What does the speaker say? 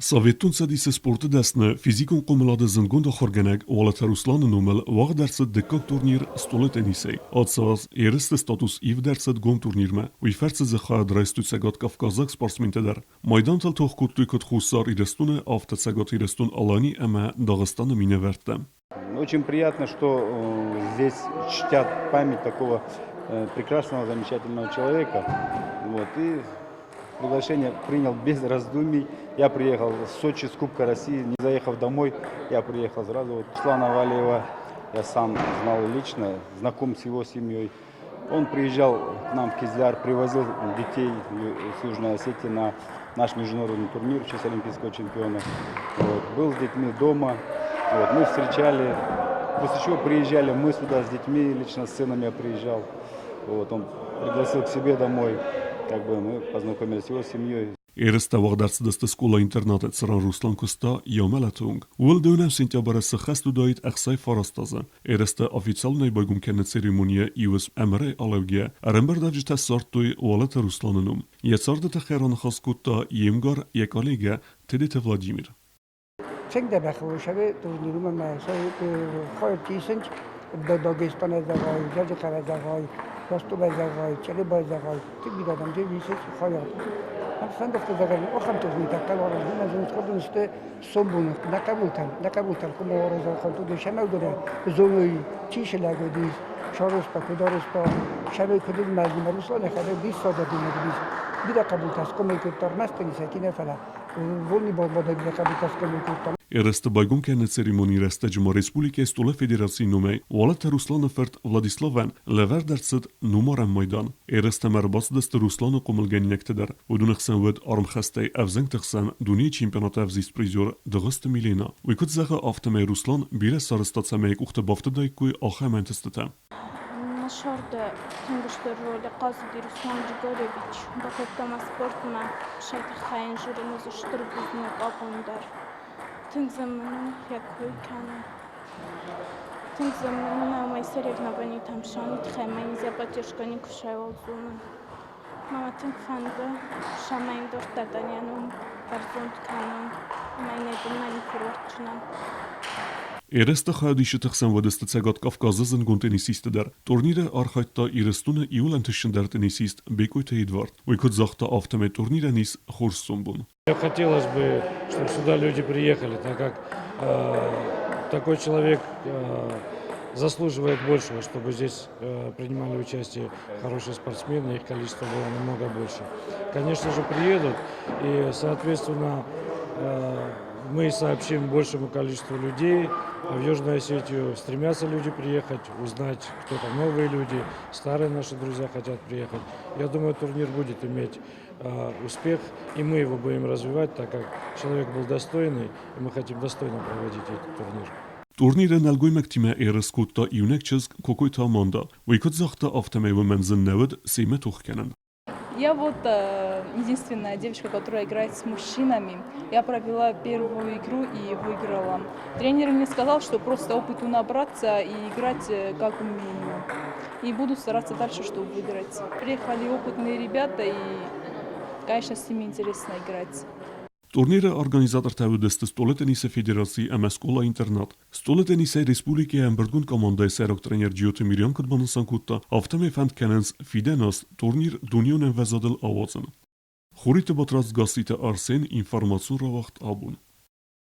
Советон Цӕдисы спорты дӕсны, физикон хъомылады зындгонд ахуыргӕнӕг Уалыты Русланы номыл уагъд ӕрцыд дыккаг турнир стъолы теннисӕй. Ацы аз ерысты статус ивд ӕрцыд гом турнирмӕ. Уый фӕрцы дзы хайад райстой цӕгаткавказаг спортсментӕ дӕр. Майдантыл тох кодтой куыд Хуссар Ирыстоны, афтӕ Цӕгат Ирыстон-Алани ӕмӕ Дагъыстаны минӕвӕрттӕ. Очень приятно, что здесь чтят память такого прекрасного, замечательного человека. Вот, и приглашение принял без раздумий. Я приехал в Сочи с Кубка России, не заехав домой, я приехал сразу. Вот Руслана Валиева я сам знал лично, знаком с его семьей. Он приезжал к нам в Кизляр, привозил детей с Южной Осетии на наш международный турнир в честь олимпийского чемпиона. Вот. Был с детьми дома. Вот. Мы встречали, после чего приезжали мы сюда с детьми, лично с сыном я приезжал. Вот. Он пригласил к себе домой, как бы мы познакомились с его семьей. Ерыстӕ уагъд ӕрцыдысты скъола-интернаты, цыран Руслан куыста йӕ мӕлӕты онг. Ууыл дыууынӕм сентябры цы хӕст уыдаид 69 азы. Ерыстӕ официалонӕй байгом кӕныны церемонийӕ иу ӕмырӕй алӕугӕйӕ, ӕрӕмбырдуӕвджытӕ ссардтой Уалыты Русланы ном. Йӕ царды тыххӕй раныхас кодта йе мгар, йӕ коллегӕ Тедеты Владимир. Цӕгдӕбӕх турнирмӕ хойтисынч Дагестаны зӕгъай, Джаджихара зӕгъай, Ростовӕ зӕгъай, Чъребай зӕгъай, тынг бирӕ адӕм исынц хайад. Фӕндӕгты зӕгъӕн, ахӕм турниртӕ хъӕуы зынцходын сты сомбоны нӕ хъӕбултӕн, нӕ хъӕбултӕн хъуамӕ аразӕн хъӕутуды сӕмӕгдорӕ зоной, чи сылӕгодис, сарӕзта, куыд арӕзта, сӕмӕй куыд мӕлдимӕ Руслан йӕхӕдӕг диссаг адӕймаг уыдис. Бирӕ хъӕбултӕ схъомыл кодта ӕрмӕст теннисӕй ки нӕ, фӕлӕ волейбол бадӕг бирӕ хъӕбултӕ схъомыл кодта. Ерысты байгом кӕныны церемонийы рӕстӕджы ма республикӕйы стъолы федерацийы номӕй Уалыты Русланы фырт Владиславӕн лӕвӕрд ӕрцыд номарӕн майдан. Ерыстӕм ӕрбацыдысты Русланы хъомылгӕнинӕгтӕ дӕр. Уыдоны хсӕн уыд армхӕстӕй ӕвзӕнгты хсӕн дунейы чемпионаты ӕвзист призер Дыгъуызты Милена. Уый куыд зӕгъы, афтӕмӕй Руслан бирӕ сарӕзта, цӕмӕй къухты бафтыдаиккой ахӕм ӕнтыстытӕ. Мӕ тынг стыр ролы хъазыди Руслан Григорьевич. Бакодта мӕ спортмӕ, сӕ тыххӕй йын зурын ӕз стыр бузныг абон дӕр. Тынг дзы мын у йӕ кой кӕнын. Тынг дзы мын у мӕ соревнованийтӕм сӕны тыххӕй мӕ нельзя поддержка никуы зонын. Мӕ тынг фӕнды, цӕмӕй дарддӕр йӕ ном бӕрзонд кӕнон ӕмӕ йын ӕй бынмӕ никуы ратдзынӕн. Ерысты хайадисджыты хсӕн уыдысты Цӕгат Кавказы зындгонд теннисисттӕ дӕр. Турниры архайдта Ирыстоны иууыл ӕнтыстджындӕр теннисист Бекъойты Эдуард. Уый куыд загъта, афтӕмӕй турнирӕн ис хорз сомбон. Хотелось бы, чтобы сюда люди приехали, так как такой человек заслуживает большего, чтобы здесь принимали участие хорошие спортсмены, их количество было намного больше. Конечно же, приедут, и, соответственно, мы сообщим большему количеству людей. В Южную Осетию стремятся люди приехать, узнать, кто там новые люди, старые наши друзья хотят приехать. Я думаю, турнир будет иметь успех, и мы его будем развивать, так как человек был достойный, и мы хотим достойно проводить этот турнир. Турниры нӕлгоймӕгтимӕ ерыс кодта иунӕг чызг Кокойты Аманда. Уый куыд загъта, афтӕмӕй уымӕн зын нӕ уыд семӕ тох кӕнын. Я вот единственная девочка, которая играет с мужчинами. Я провела первую игру и выиграла. Тренер мне сказал, что просто опыту набраться и играть как умею. И буду стараться дальше, чтобы выиграть. Приехали опытные ребята, и, конечно, с ними интересно играть. Турниры организатортӕ уыдысты стъолы теннисы федераци ӕмӕ скъола-интернат. Стъолы теннисӕй республикӕйы ӕмбырдгонд командӕйы сӕйраг тренер Джиоты Мириан куыд банысан кодта, афтӕмӕй фӕнд кӕнынц фидӕн аз турнир дунеон ӕмвӕзадыл ауадзын. Хуриты Батрадз Гасситы Арсен информацион рауагъд абон.